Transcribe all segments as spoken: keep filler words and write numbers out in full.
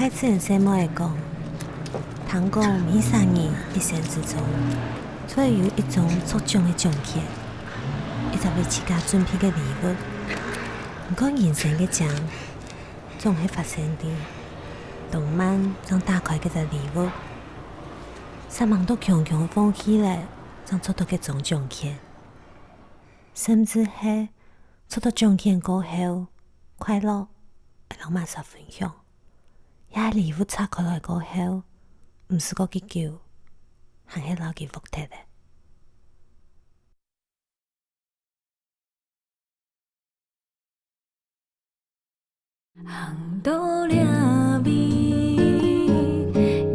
𠊎自家細妹仔講，聽講每儕人一生之中，就會有一張著獎个獎券，一隻為自家準備个禮物。毋過人生个獎，總係發生在當慢正打開該隻禮物，煞猛到強強放棄了，正著到該張獎券。 甚至係著到獎券過後，快樂愛摎麼儕分享，也係禮物拆開來過後，毋使過幾久，還係摎佢㧒忒了。 行到這位，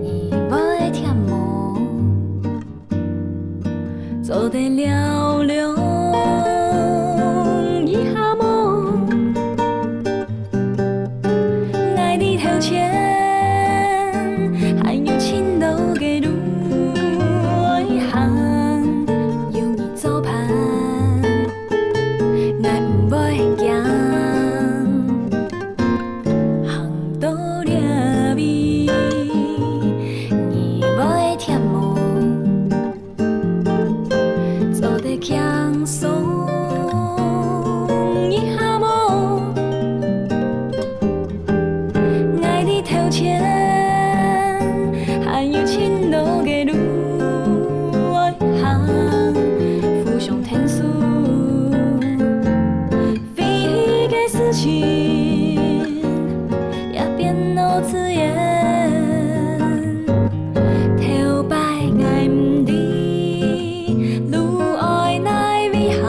你會忝無？做得尞尞一下無？𠊎在頭前，還有盡多个路愛行，有你 做伴，𠊎毋會驚。行到這位，你會忝無？做得輕鬆一下無？ 𠊎在頭前，還有盡多个路愛行，互相𢯭手，飛个事情也變到自然。頭擺𠊎毋知路愛哪位行，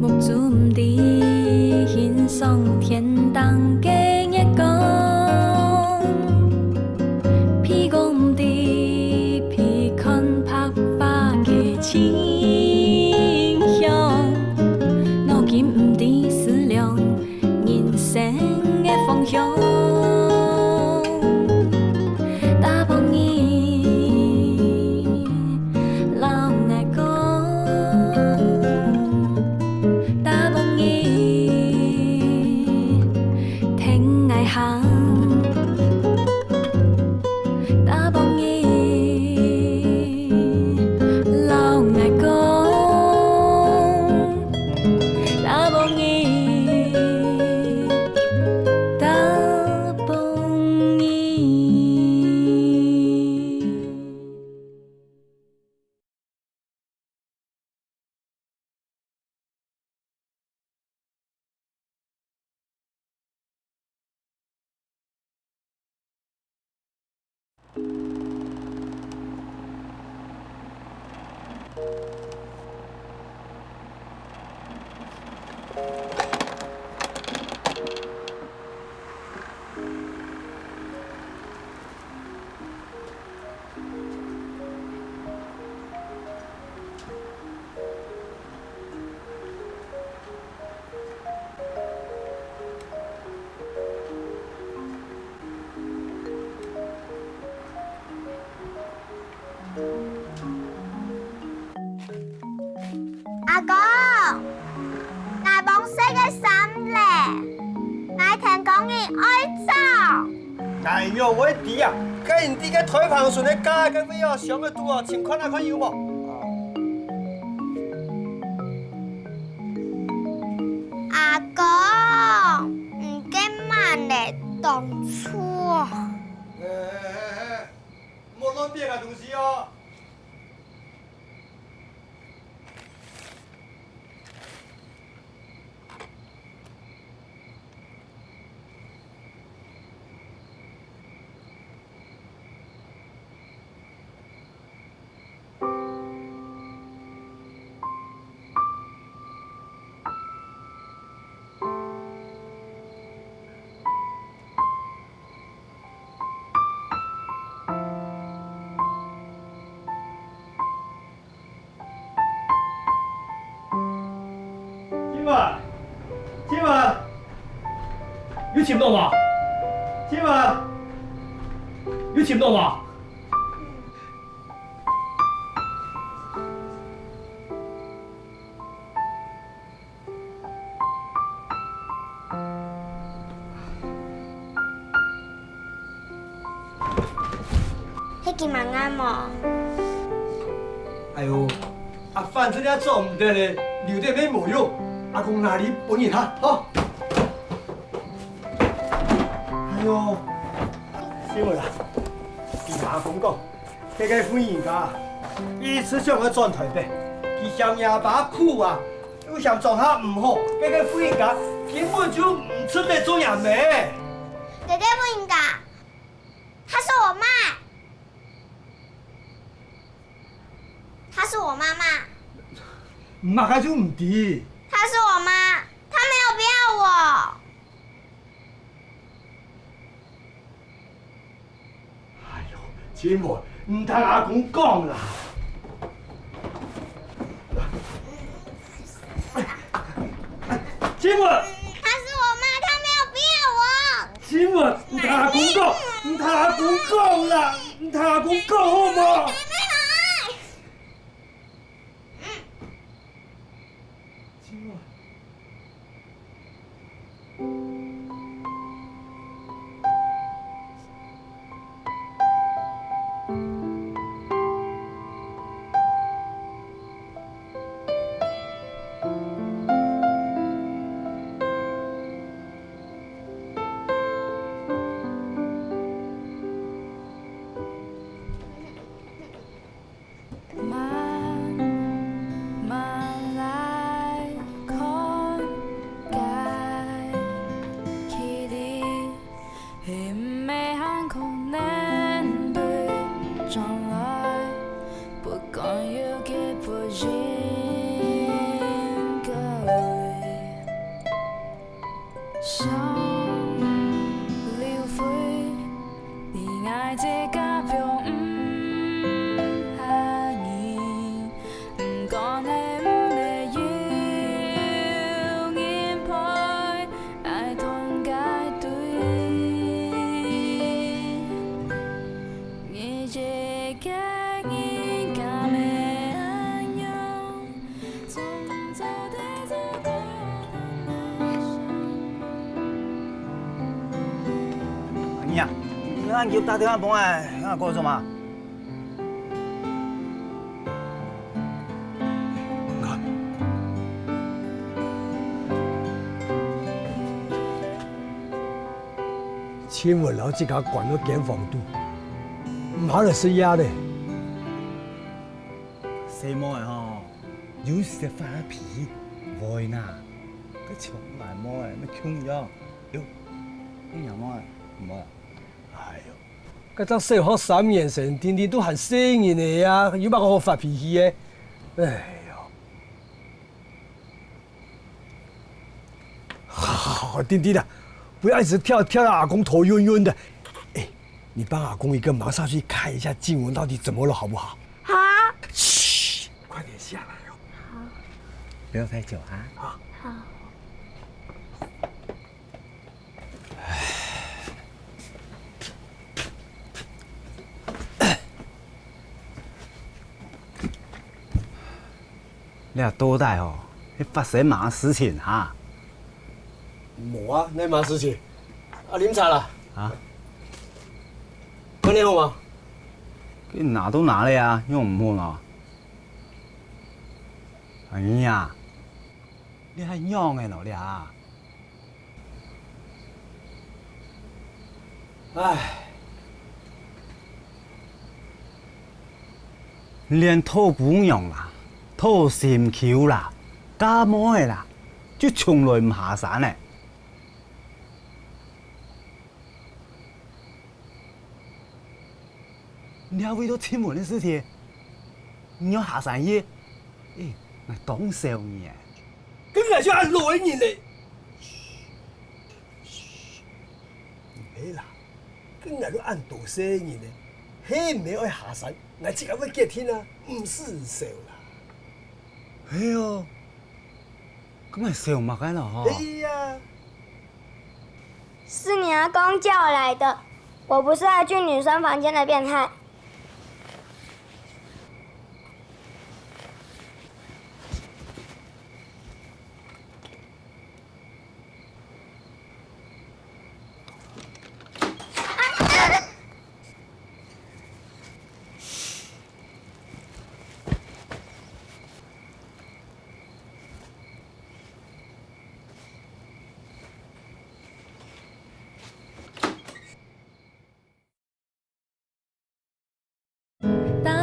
目珠毋知欣賞天頂个月光，鼻公毋知鼻看白花个清香，腦筋毋知思量 人生个方向。逐晡日摎𠊎講，逐晡日𢯭𠊎行。 逐晡日摎𠊎講，逐晡日，逐晡日。 阿公，𠊎忘洗个衫咧，𠊎聽講你愛走。𠊎仰會知啊？該你在該台棚脣个架个位哦，箱个肚哦，尋看啊看有無？阿公，你該滿仔當臭啊！ 莫亂撇啊東西哦！姐夫，姐夫，有尋到無？姐夫，有尋到無？你還記得無？哎喲，啊，反正也做毋得咧，留等也無用，阿公拿來分你哈，吼。哎喲，新文啊，你阿公講，該个婦人家一直想愛轉台北，佢嫌若爸苦啊，又嫌莊下毋好，該个婦人家根本就毋值得做若姆。該个婦人家，她是我媽。 她是我媽媽。麼个就毋知？她是我媽，她沒有不要我。哎喲，新文，你聽阿公講啦。 新文，她是我媽，她沒有不要我。新文，你聽阿公講，你聽阿公講啦，你聽阿公講好無？新文。 慢慢來看，該距離係毋係還可能對將來，不管有幾不應該。 想流淚，你愛自家放毋下你，毋管係毋係有人陪，愛斷該對。你一個人敢會恁樣？ 阿姨啊，你恁急打電話分𠊎，𠊎過做麼？新文摎自家關到間房肚，毋好來食夜咧。細妹仔吼， 有時發脾氣，會哪，該像𠊎妹仔乜共樣。喲，你若妹仔，毋會啊？哎喲，該隻小學三年生，定定都還細人仔啊，有麼个好發脾氣个？哎喲！ 好，好，好，定定啦，不要一直跳，跳到阿公頭暈暈的。哎，你幫阿公一個忙，上去看一下靜文到底怎麼了，好不好？好。噓，快點下來哦。好。不要太久啊。好。好。 你啊，到底吼，係發生麼个事情哈？無啊，哪麼个事情？啊，啉茶啦。啊？飯店好無？該拿都拿了啊，仰毋好拿？哎呀，你還仰仔哦，你啊？ 唉，連討餔娘啦、討心臼啦、嫁妹仔啦，就從來毋下山呢。你還為著親門个事情，你愛下山去？哎，𠊎當愁你啊！該𠊎就恁老个人咧。 係啦，該𠊎都恁多歲人咧，係毋係愛下山，𠊎自家會決定啊，毋使愁啦。係哦，該𠊎愁麼个咯吼？係呀。是你阿公叫我來的，我不是要去女生房間的變態。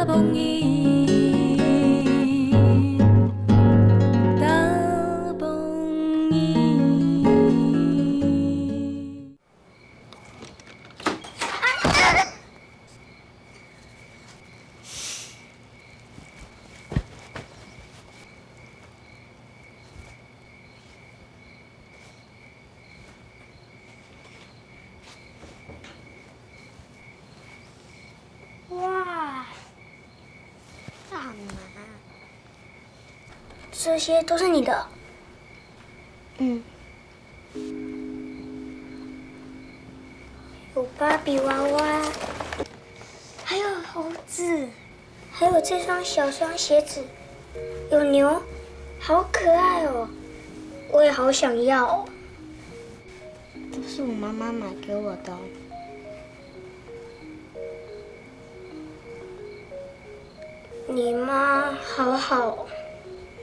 Bongi, ta bongi. 哇，大麻，这些都是你的？嗯。有芭比娃娃，还有猴子，还有这双小熊鞋子，有牛，好可爱哦！我也好想要哦。 都是我妈妈买给我的哦。你妈好好哦。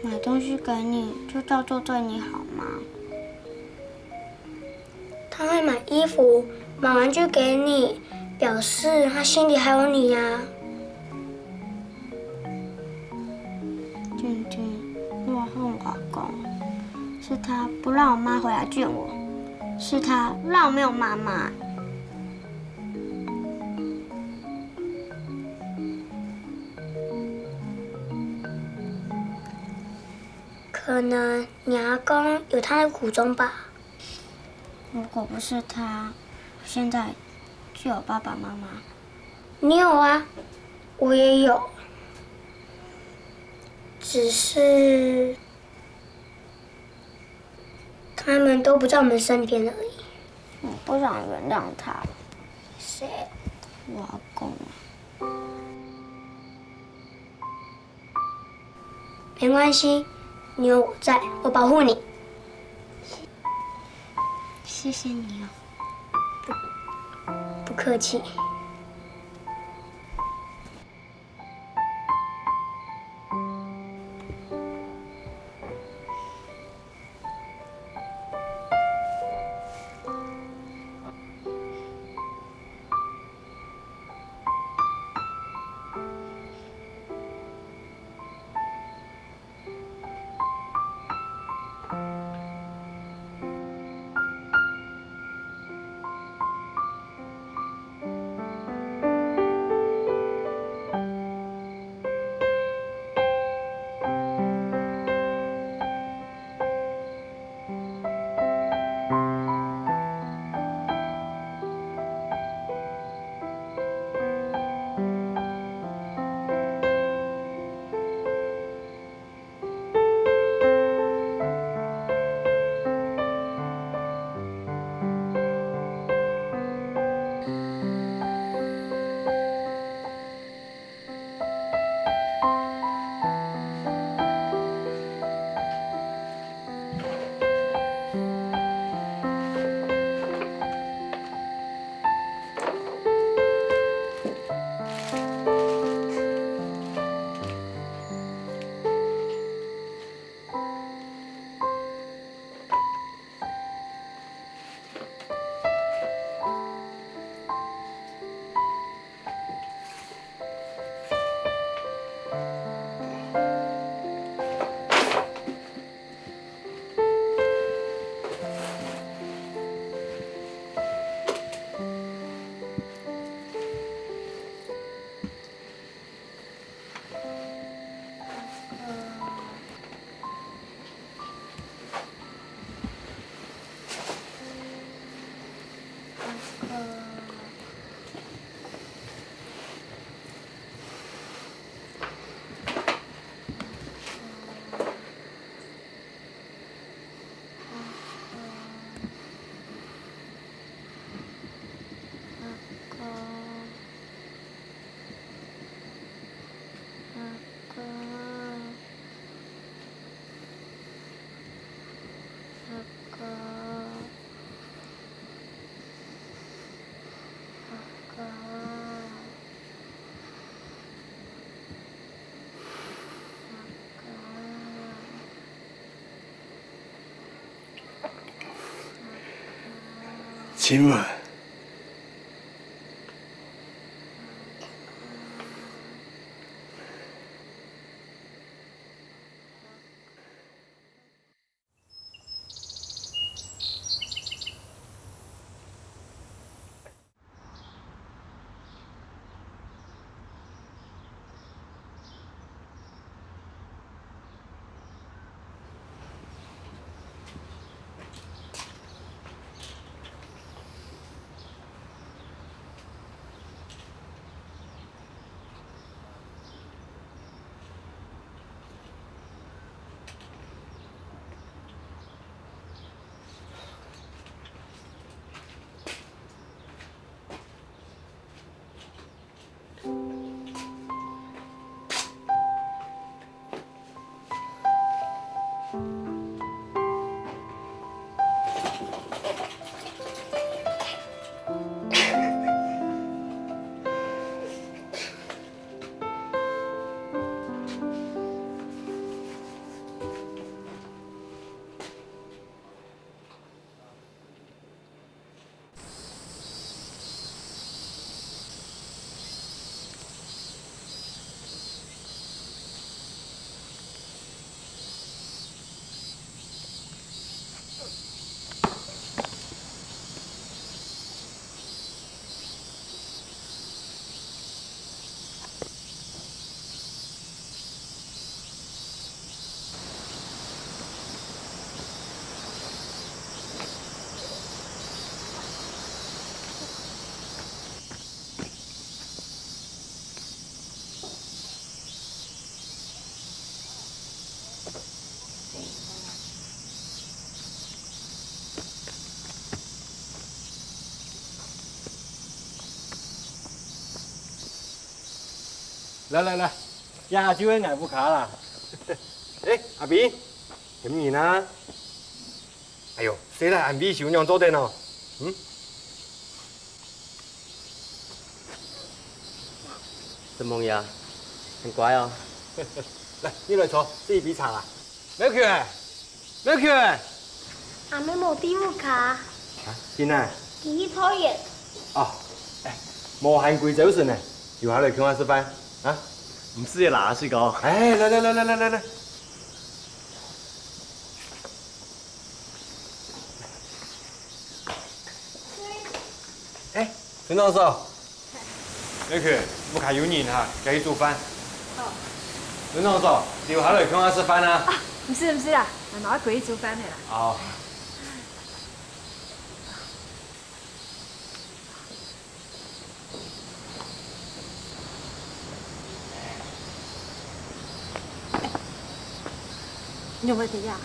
买东西给你，就叫做对你好吗？她会买衣服、买玩具给你，表示她心里还有你呀。 静静，我恨我阿公，是他不让我妈回来见我，是他让我没有妈妈。可能你阿公有他的苦衷吧。如果不是他，我现在就有爸爸妈妈。你有啊，我也有。 只是他们都不在我们身边而已。我不想原谅他。谁？我阿公。没关系，你有我在，我保护你。谢谢你哦。不客气。親們，來來來，這就係𠊎屋下啦。欸，阿斌，今日啊？哎喲，細賴恁委手仰做得呢？嗯？承蒙爺，恁乖哦。來，你來坐，食一杯茶啦。 苗球仔，苗球仔！阿姆無在屋下。啊，在哪？佢去菜園。哦，欸，無閒歸朝晨呢，留下來共下食飯，啊？毋使啦，阿水哥。欸，來來來來來來來。 欸，村長嫂，苗球，屋下有人哈，叫你煮飯。哦。村長嫂，留下來共下食飯啊。啊，毋使毋使啦，𠊎嘛愛歸去煮飯个啦。哦。 你仰會知啊？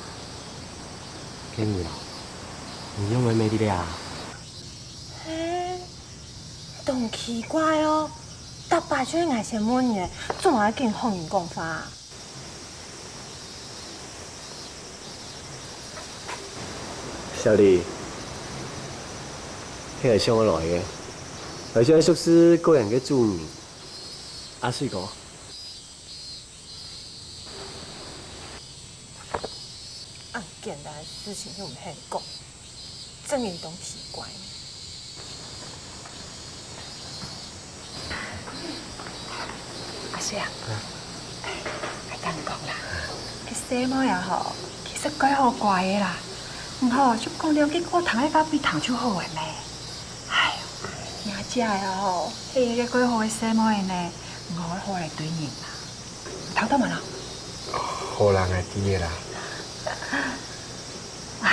天宇啊，你仰會知个啊？嘿，當奇怪哦，逐擺就係𠊎先問你，做麼个緊學人講話啊？ 小麗，聽𠊎想愛來个，𠊎想愛熟識果園个主人，阿水哥。恁簡單个事情又毋肯講。 正經當奇怪。阿叔啊，𠊎同你講啦，該細妹仔吼，其實蓋好乖个啦。你吼，就講兩句好聽个話分佢聽就好个咩。哎喲，若姐仔吼，係一個蓋好个細妹呢，你好好來對人啦。 聽著無啦？好啦，𠊎知个啦。唉。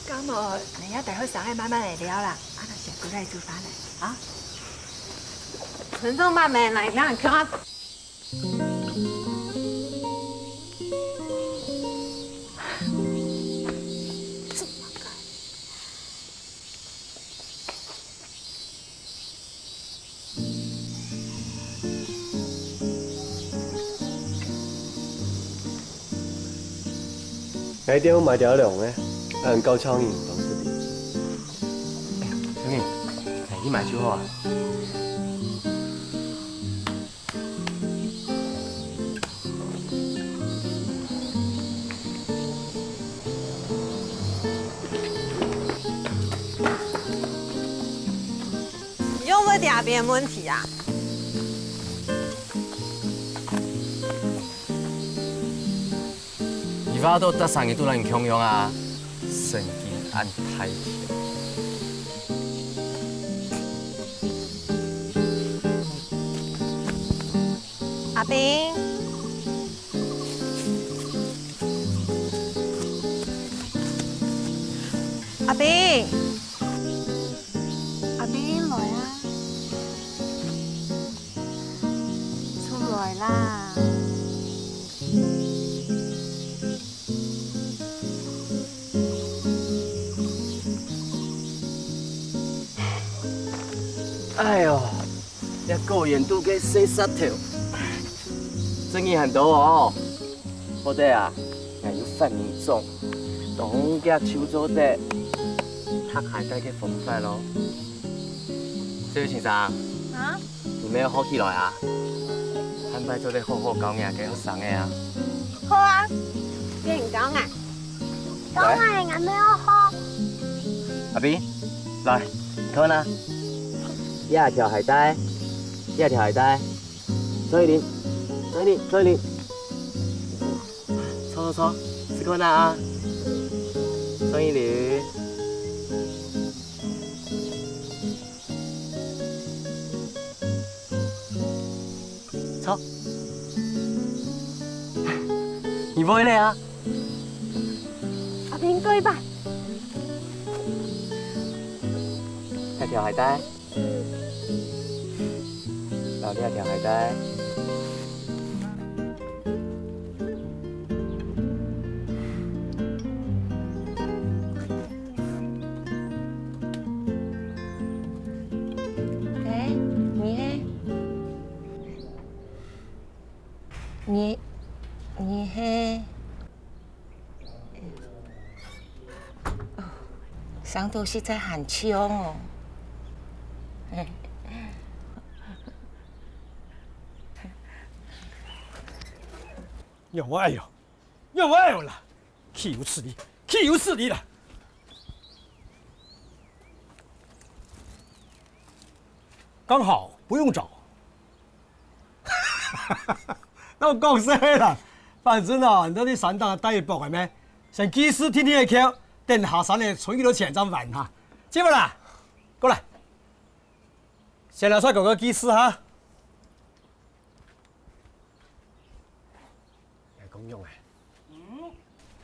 該無，你這兜後生个慢慢來尞啦，啊，𠊎先歸來煮飯咧，啊。村長慢慢來，你看啊。 𠊎兜買條龍个，恁高超人當食力。欸，兄弟，𠊎去買就好啊。 你仰會知阿斌个問題啊？你話到逐儕人都摎你共樣啊，神經恁大條。 阿斌，阿斌，阿斌，來啊！出來啦！ 哎喲，這果園肚个細石頭，真經還多哦。好得啊，𠊎有發明一種，當遽就做得硞鞋帶个方法咯。這位先生，啊？ 你乜愛學起來啊？下擺做得好好教若个學生仔啊。好啊，變你教𠊎。教𠊎，𠊎乜愛學。阿斌，來，你看啊，這條鞋帶，這條鞋帶，張一林，張一林，張一林，坐坐坐，試看啊，張一林。 坐。你會了啊？阿斌，過一擺。這條鞋帶。嗯。摎這條鞋帶。你係，你，你係，哦，聲都實在還像哦。让我哎呦，让我哎呦啦！岂有此理！岂有此理啦！刚好不用找。那我讲实话啦，反正啊，你到底山顶带一包个咩？先祭祀天天个桥，等下山个存几多钱再还哈。接下来，过来，先来帅哥哥祭祀哈。 哎，公公哎。嗯，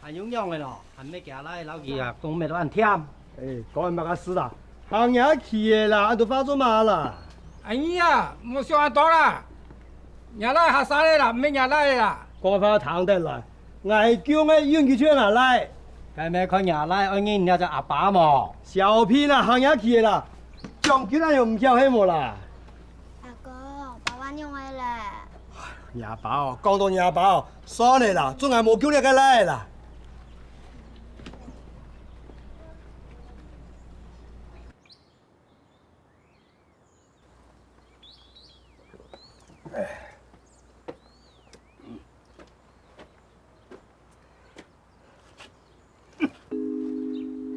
還有樣个咯，還乜佢倈仔摎佢阿公乜都恁甜。哎，講恁麼个事啦？行夜市个啦，恁多話做麼啦？哎呀，莫想恁多啦！若倈下山个啦，毋係若倈个啦。講話聽得來，𠊎叫𠊎運氣就若倈。該乜看若倈愛認若隻阿爸無？小屁啦，行夜市个啦，將軍恁樣毋曉係無啦？ 阿公，爸爸仰仔咧？若爸哦，講到若爸哦，算了啦，總係無救這个倈仔啦。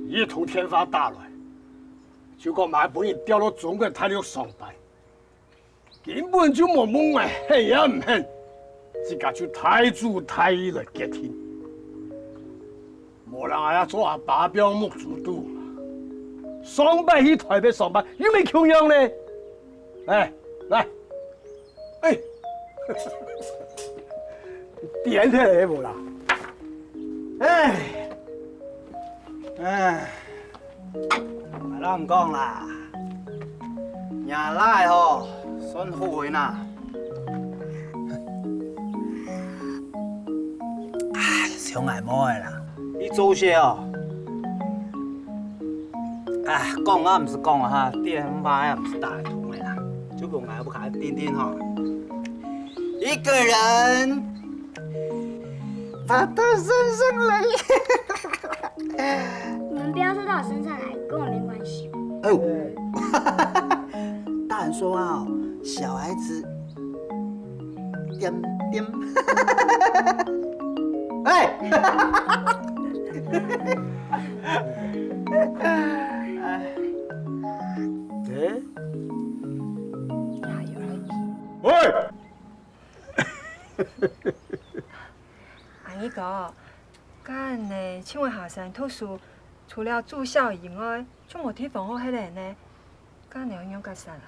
一通電話打來，就講𠊎分人調到中國大陸上班，根本就無問𠊎肯也毋肯，自家就大主大意來決定。無論𠊎也做阿爸放目珠肚，上擺去台北上班又無共樣呢。 哎，來，哎，顛倒來無啦？哎，哎，𠊎摎你講啦，若倈吼，算好个啦。哎，像𠊎妹仔啦，你做事哦， 啊，講啊毋使講啊哈，電話也毋使打通个啦，就講𠊎屋下定定吼，一個人發到深山來。你們不要說到我身上來，跟我沒關係。哎呦，大人說話哦，小孩子點點。哎！哎！喂！阿二哥，該恁呢，請問學生讀書，除了住校以外，就無地方好歇了呢？ 該你愛仰結煞啊？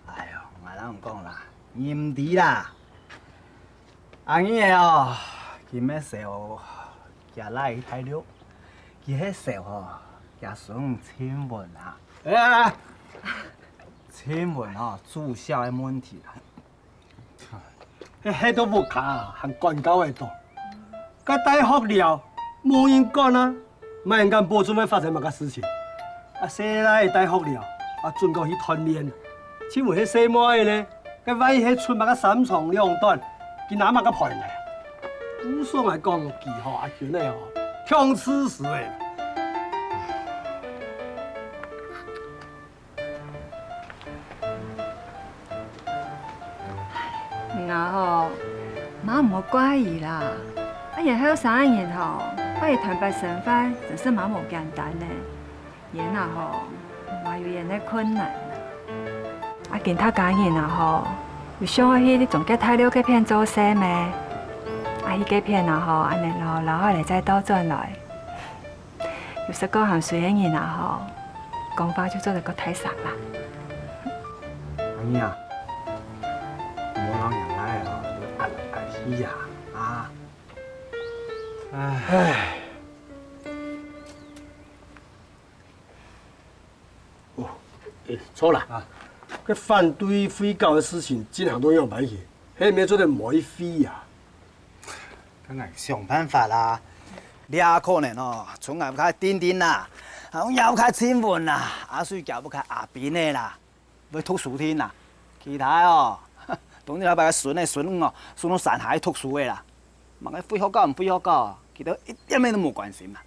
哎喲，𠊎摎你講啦，你毋知啦。阿二仔哦，佢乜愁佢倈去大陸，佢係愁吼，佢孫親文啊。哎，親文吼，住校个問題啦。 歇到屋下還管教會到。該大學了，無人管啊，麼人敢保證會發生麼个事情？啊，細倈仔大學了，啊，準過去鍛鍊。請問係細妹仔呢？該萬一係出麼个三長兩短，佢拿麼个牌呢？故所𠊎講佢吼，阿娟仔吼，忒自私了。 你啊吼，媽毋好怪佢啦。啊，然後生个人吼，愛佢坦白生活，真係蠻無簡單呢。然啊吼，嘛有然个困難啊。啊，今大家人啊吼，有想愛去中國大陸該片做事咩？啊，去該片啊吼，恁呢老老好來再倒轉來。 有時講含水个人啊吼，講話就做得過大聲啦。阿二啊，莫讓若倈仔吼，又壓來壓去啊，啊！唉。哦，誒，著啦，啊，該反對廢校个事情進行到仰般去，係毋係做得無一廢啊？ 該𠊎想辦法啦。這可能哦，從𠊎屋下定定啦，還有若屋下親文啦，阿水厥屋下阿斌仔啦，會讀書定啊，其他哦，當日頭擺个孫仔孫女哦，送到山下去讀書个啦。麼个會學校毋會學校啊，佢兜一點仔都無關心啦。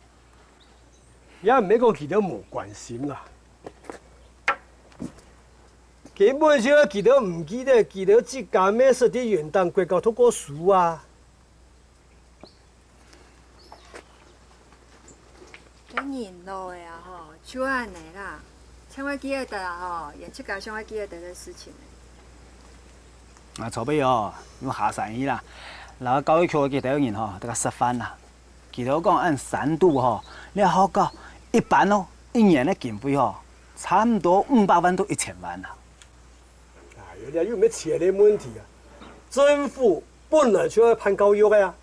也毋係講佢兜無關心啦，根本就係佢兜毋記得，佢兜自家乜識在雲頂國校讀過書啊。 該人老了啊吼，就恁仔啦。像𠊎記得啊吼，也自家想愛記得个事情。啊，昨晡哦，用下山去啦，摎教育局个幾兜人吼，大家食飯啦。佢兜講恁山肚吼，這學校一般哦，一年个經費吼，差毋多五百萬到一千萬啦。 哎喲，這又毋係錢个問題啊！政府本來就愛辦教育个啊，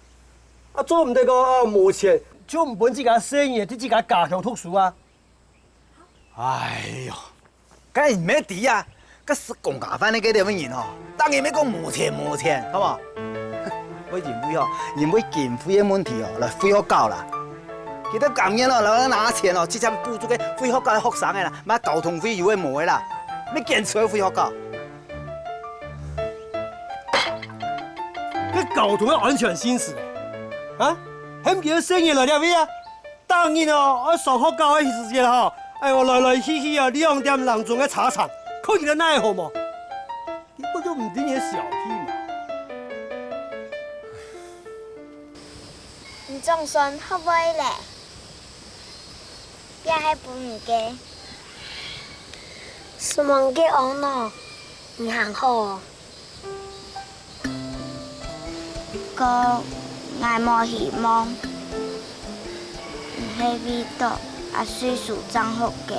啊做毋得講啊無錢就毋分自家細人仔在自家家鄉讀書啊！哎喲，該毋係知啊，該食公家飯个該兜人哦，逐日乜講無錢無錢，好無？會因為哦，因為經費个問題哦，來廢學校啦。佢兜甘願哦，來拿錢哦，直接補助該廢學校个學生个啦，買交通費有个無个啦，乜堅持愛廢學校。 該交通个安全性係咧，啊，喊佢个細人來這位啊！逐日哦，愛上學校个時節吼，哎喲，來來去去啊，兩點零鐘个車程，看佢兜哪會好無？你不就毋知你个小屁嘛？你總算學會咧。 這係分你个。承蒙你个安慰，你還好哦。毋過，𠊎無希望，毋係為著阿水叔正學个。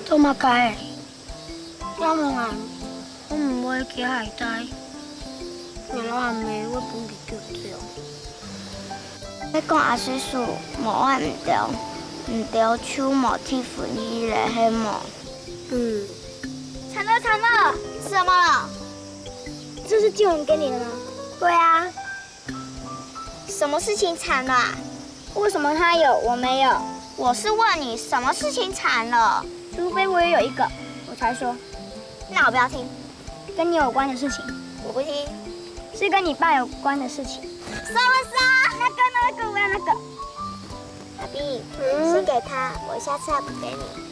做麼个？ 這下𠊎，𠊎毋會去海帶，𠊎摎阿姆會分佢救走。你講阿水叔無愛你兜，你兜就無地方去咧，係無？嗯。慘了慘了，怎麼了？這是靜文給你的嗎？對啊。 什麼事情慘了啊？為什麼他有，我沒有？我是問你，什麼事情慘了？除非我也有一個，我才說。那我不要聽。跟你有關的事情。我不聽。是跟你爸有關的事情。什麼事啊？那個，那個，我要那個。阿碧，嗯。先給他，我下次還補給你。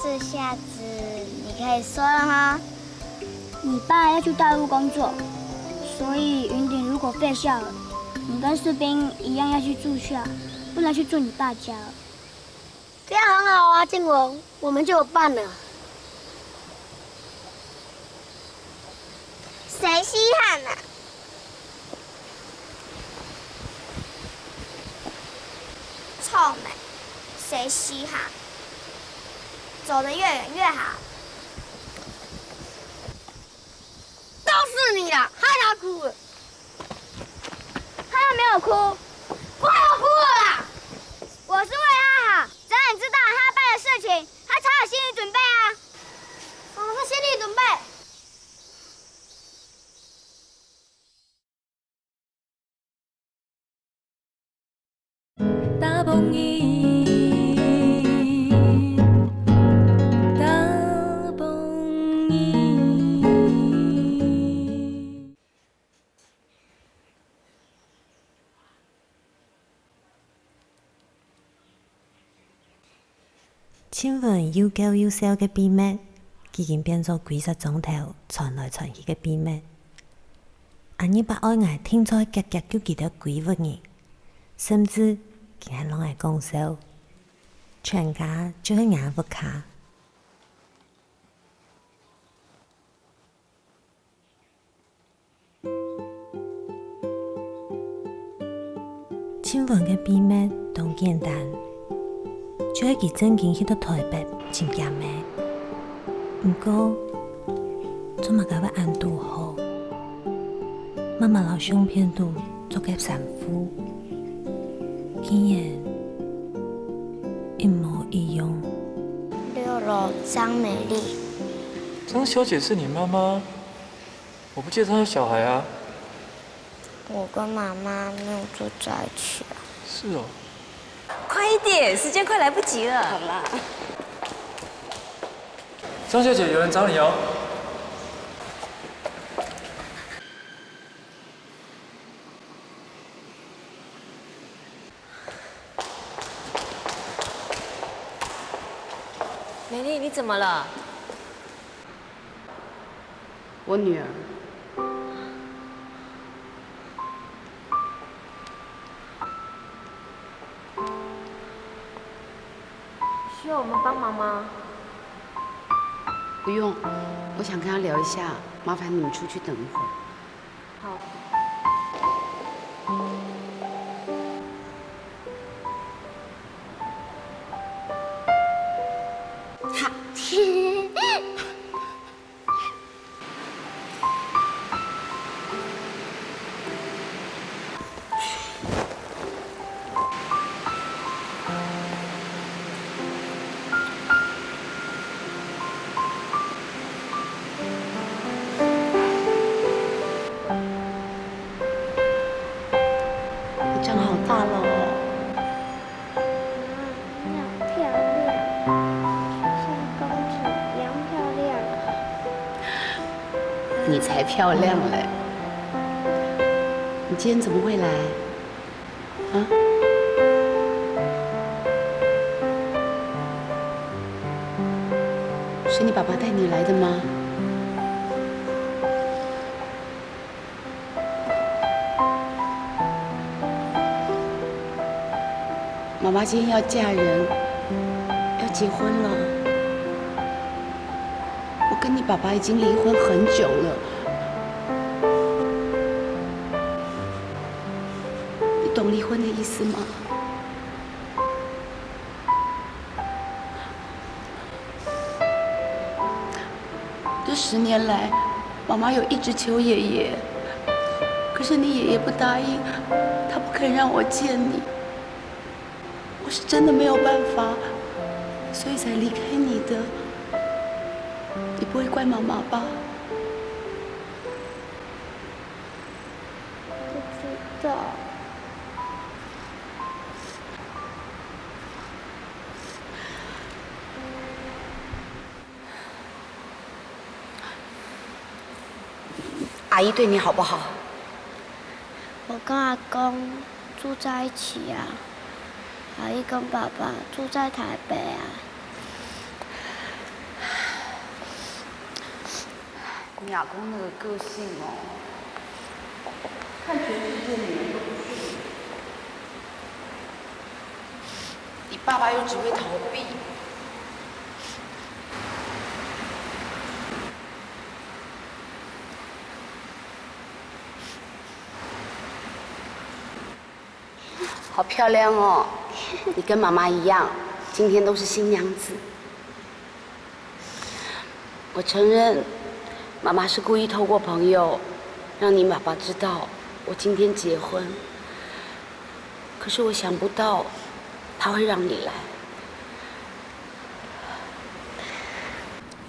這下子你可以說了哈。你爸要去大陸工作，所以雲頂如果廢校了，你跟士兵一樣要去住校，不能去住你爸家了。 這樣很好啊，靜文，我們就有伴了。誰稀罕啊？臭美，誰稀罕？走得越遠越好。 都是你啦，害他哭了。他又沒有哭。不要哭了啦！我是為他好，只要你知道他爸的事情，他才有心理準備啊。什麼是心理準備？ 打殕椅，打殕椅。親文又搞又笑个秘密，已經變做歸隻莊頭傳來傳去个秘密。阿二伯哀哀定著遽遽救佢兜歸屋人， 甚至佢還摎𠊎講笑，全家就係𠊎屋下。親文个秘密當簡單，就係佢正經去到臺北尋厥姆。毋過，做麼个會恁堵好？媽媽摎相片肚著个衫褲，竟然一模一樣。六樓張美麗。張小姐是你妈妈？我不记得她有小孩啊。我跟妈妈没有住在一起啊。是哦。快一点，时间快来不及了。好啦。张小姐，有人找你哦。 美丽，你怎么了？我女儿。需要我们帮忙吗？不用，我想跟她聊一下，麻烦你们出去等一会儿。 好。你长好大了哦。妈，你好漂亮，像公主一样漂亮。你才漂亮嘞！你今天怎么会来？ 啊？是你爸爸带你来的吗？妈妈今天要嫁人，要结婚了。我跟你爸爸已经离婚很久了。 你懂离婚的意思吗？这十年来，妈妈有一直求爷爷，可是你爷爷不答应，他不肯让我见你。我是真的没有办法，所以才离开你的。你不会怪妈妈吧？ 不知道。阿姨对你好不好？我跟阿公住在一起啊，阿姨跟爸爸住在台北啊。 你阿公那个个性哦，看全世界女人都不顺眼。你爸爸又只会逃避。好漂亮哦！你跟妈妈一样，今天都是新娘子。 我承认，妈妈是故意透过朋友让你爸爸知道我今天结婚，可是我想不到他会让你来。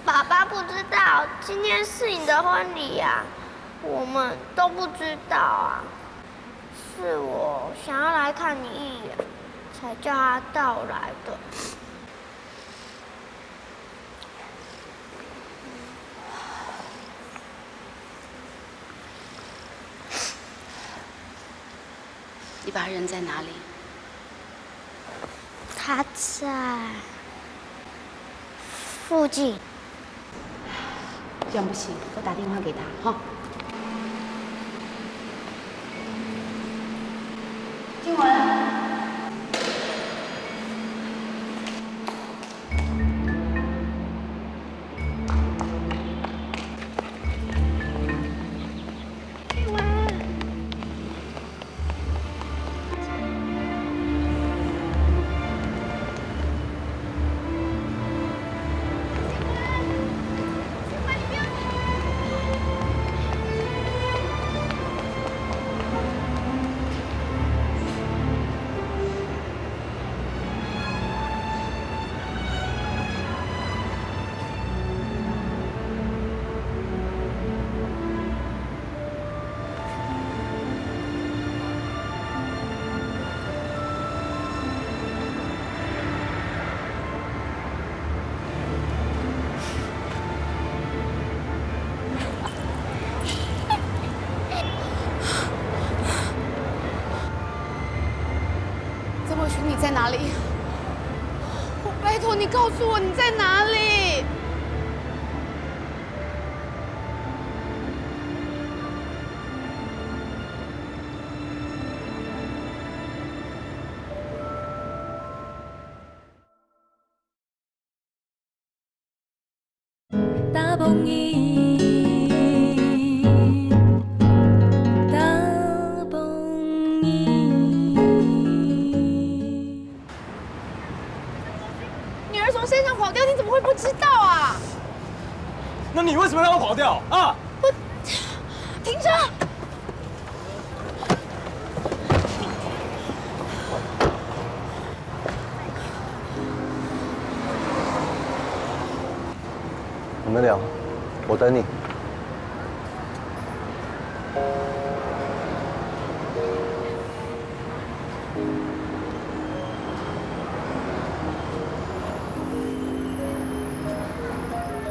爸爸不知道今天是你的婚礼呀，我们都不知道啊。是我想要来看你一眼，才叫他带我来的。 你爸人在哪里？他在附近。这样不行，我打电话给他哈。静雯。你在哪里？我拜托你告诉我你在哪里。女儿从山上跑掉，你怎么会不知道啊？那你为什么让她跑掉啊？我，停车！我们聊，我等你。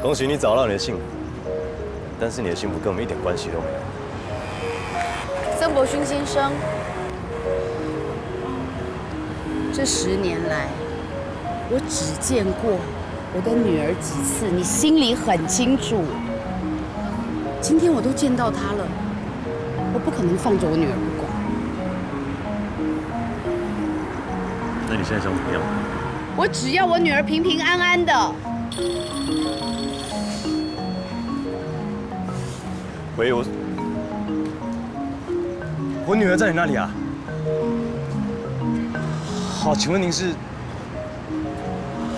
恭喜你找到你的幸福，但是你的幸福跟我们一点关系都没有。曾伯勋先生，这十年来，我只见过我的女儿几次，你心里很清楚。今天我都见到她了，我不可能放着我女儿不管。那你现在想怎么样？我只要我女儿平平安安的。喂，我，我女儿在你那里啊？好，请问您是？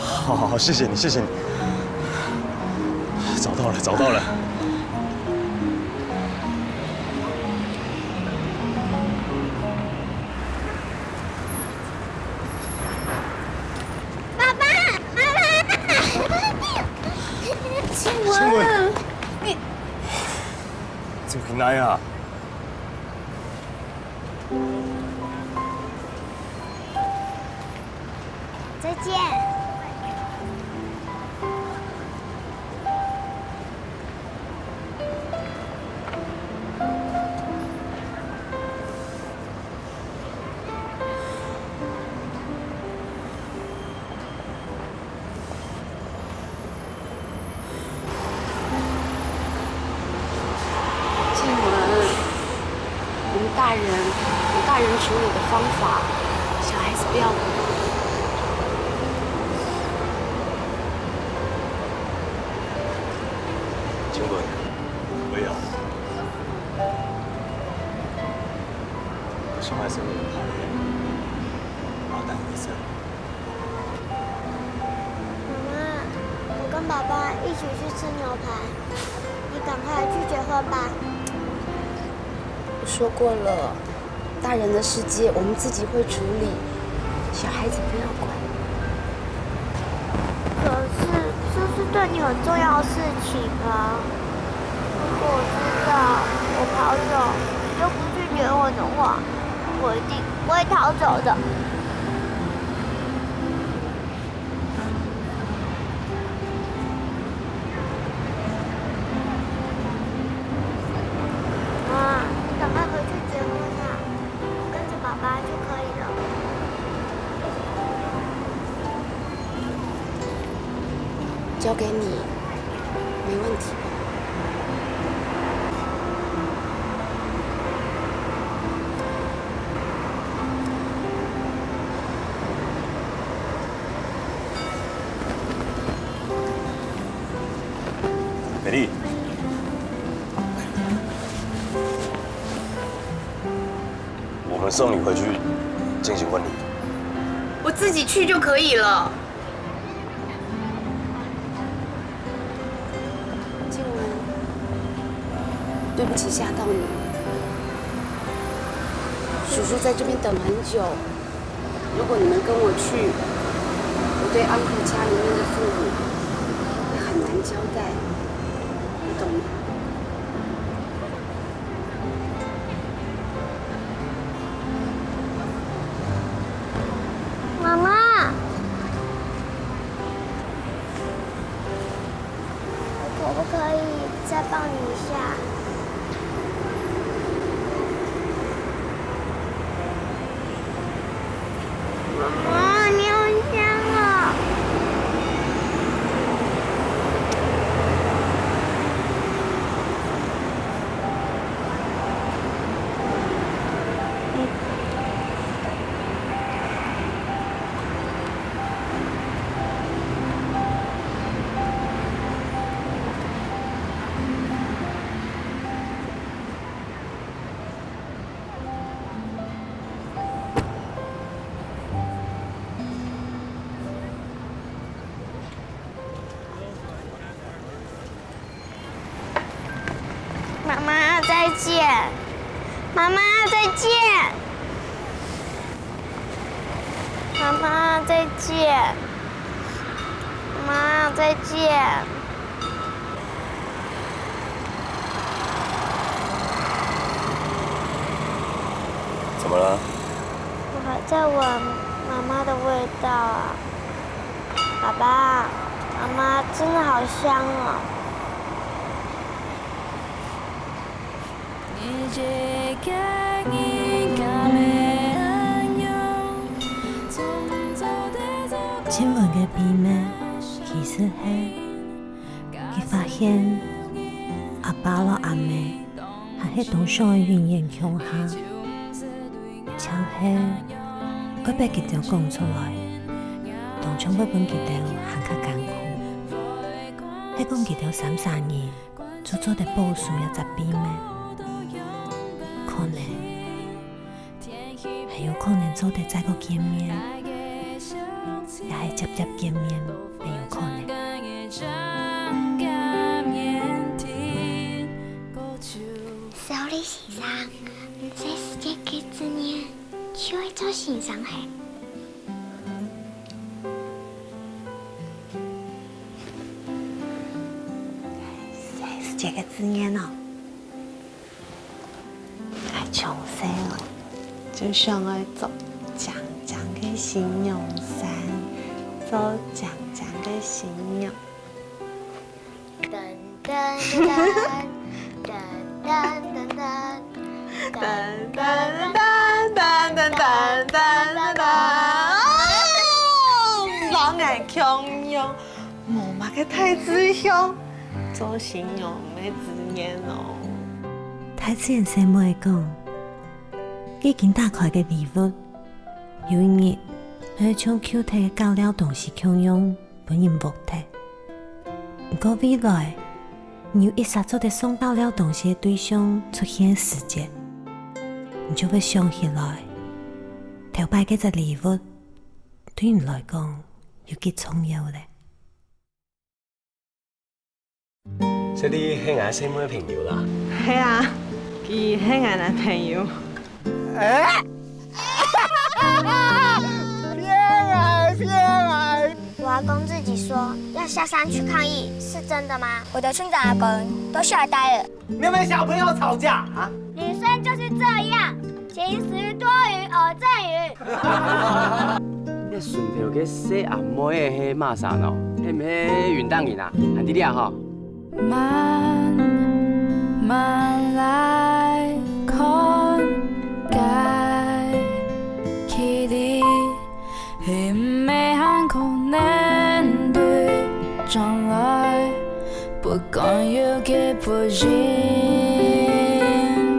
好，好，好，谢谢你，谢谢你。找到了，找到了。爸爸，妈妈。静雯，静雯。你，这个哪呀？ 再见。静雯，我们大人有大人处理的方法，小孩子不要管。静雯，不要。我想要生你的孩子，我要带你一生。 妈妈，我跟爸爸一起去吃牛排，你赶快去结婚吧。我说过了，大人的世界我们自己会处理，小孩子不要管。可是这是对你很重要的事情啊！如果我知道我跑走，你就不去结婚的话，我一定不会逃走的。 妈，你赶快回去结婚啦，跟着爸爸就可以了。交给你，没问题。 美丽，我们送你回去进行婚礼。我自己去就可以了。 静雯，对不起吓到你。叔叔在这边等很久，如果你们跟我去，我对 uncle 家里面的父母会很难交代，你懂吗？ 妈妈，我可不可以再抱你一下？妈哇，你好香哦！妈妈再见，妈妈再见，妈妈再见，妈妈再见。怎么了？我还在闻妈妈的味道啊。爸爸，妈妈真的好香哦。 親吻个秘密，其實係佢發現阿爸摎阿姆還係當想愛永遠共下，淨係愛分佢兜講出來，當像會分佢兜還較艱苦。係講佢兜三儕人 就做得保守這隻秘密。可能，還有可能做得再過見面，也係輒輒見面，也有可能。小李先生，你細時節个志願就係做先生係？ 細時節个志願哦，𠊎從細哦，就想愛做靚靚个新娘生，做靚靚个新娘。 噔噔噔噔噔噔噔噔噔噔噔噔噔噔噔，摎𠊎共樣，無麼个大志向，做新娘个志願哦。大自然細妹講，已經打開个禮物，有一日，會像舊忒个搞尞東西共樣， 分人㧒忒。毋過未來，你有一儕做得送搞尞東西个對象出現个時節，你就會想起來，頭擺該隻禮物對你來講有幾重要咧。 這裡係𠊎細妹个朋友啦。係啊，佢係𠊎男朋友。欸？騙𠊎，騙𠊎！我阿公自己說，要下山去抗議，是真的嗎？我的村長阿公都嚇呆了。你有沒有小朋友吵架啊？女生就是這樣， 晴時多雲偶陣雨。你順頭个細阿妹仔係麼儕喏？係毋係雲頂人啊？還在這吼？慢慢來看，該距離 係毋係還可能對將來不敢有个不應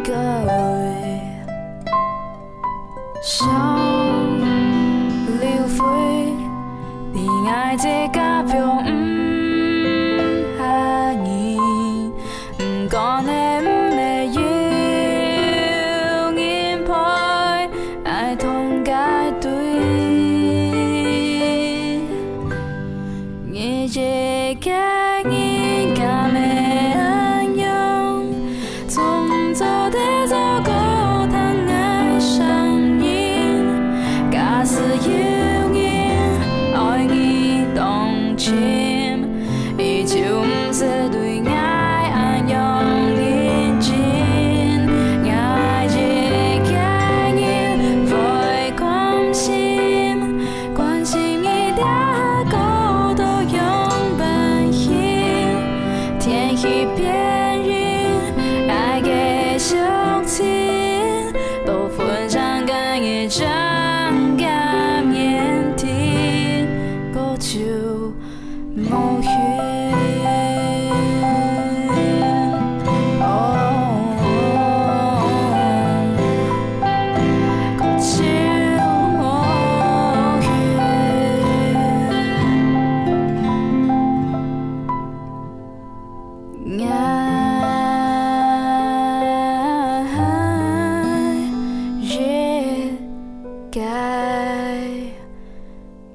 該？想流淚，比愛自家放毋下你，毋管係毋係有人陪， 愛同該對。日夜个人敢會恁樣，總做得照顧聽𠊎聲音。假使有人愛你當深， 佢就毋使對𠊎恁樣認真。𠊎一个人會關心，關心你這下過到樣般形。天氣變冷，愛繼續親，都分享該一張感言。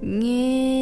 你